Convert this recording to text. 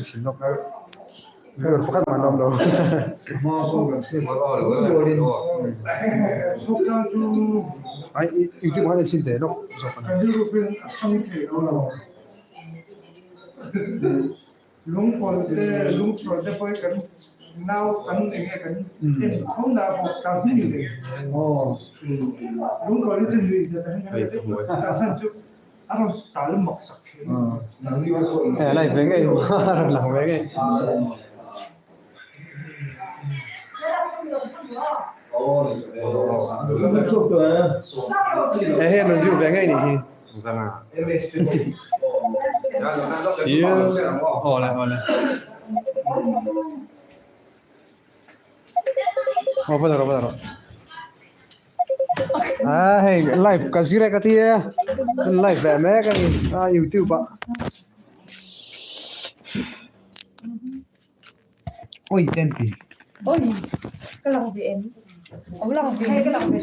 Chhin lawk. Viewer pakhat mah an awm lo. Ai YouTube ah khan chhin teh lawk zawk a ni. Hei a live ve ngei a rawn lang ve ngei. Hei hi an rawn view ve ngei nih hi. Awle awle. Aw va rawh va rawh. A hei live ka zir e ka ti e live ve mek a ni a youtube ah. Oi ten ti. Oi ka lang ve em. Awm lang ve. Ka lang ve.